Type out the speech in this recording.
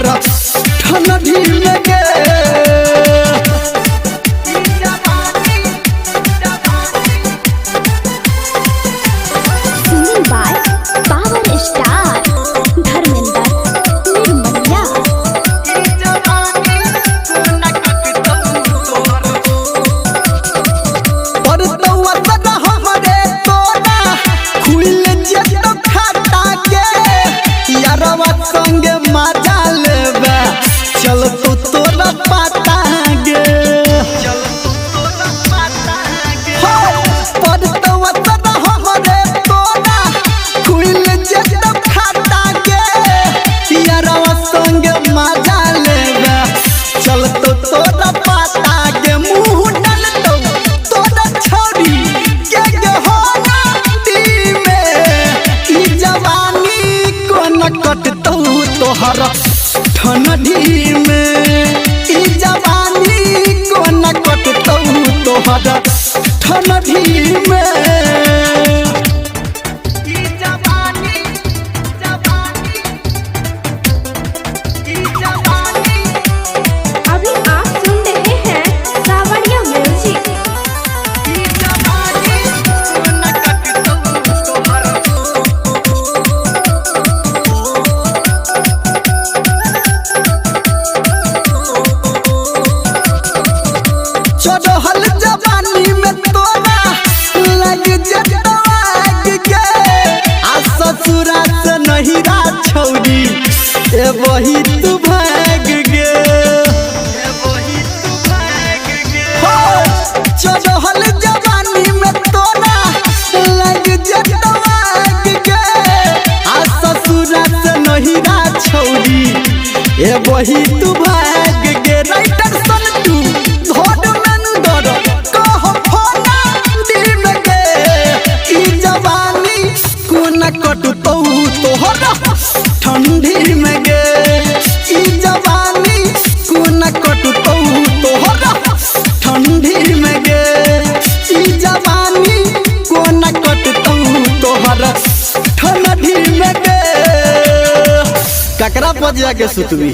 तोहर ठंडी में गे। Singing by power star Dharmendra Nirmaiya. पर तो वतन हमरे तोरा खुल जेत खाता के, यारवा संगे मजा लेबे चल तू तोरा पता गे। हो, पर तो वतन हमरे तोरा खुल जेत खाता के, यारवा संगे मजा लेबे चल तू तोरा पता गे। मुँह डाल दो तोरा छोरी के गे हो नाती में, ई जवानी कोन कटतौ तोहर ठंडी में, ई जवानी कोन कटतौ तोहर ठंडी में। अभी आप सुन रहे हैं सावरिया म्यूजिक। चढ़ल जवानी में तोरा लग जेतौ आग गे, आ ससुरा से नहिरा छौरी ए वही तू भाग गे। हो, चढ़ल जवानी में तोरा लग जेतौ आग गे, आ ससुरा से नहिरा छौरी ए वही तू भाग गे। राइटर संतू धर्मेंद्र कह फोना दिन गे, ई जवानी कोना कटतौ तोहर ठंडी में गे, ई जवानी कोना कटतौ तोहर ठंडी में गे, ई जवानी कोना कटतौ तोहर ठंडी में गे। ककरा पर जाके सुतबी।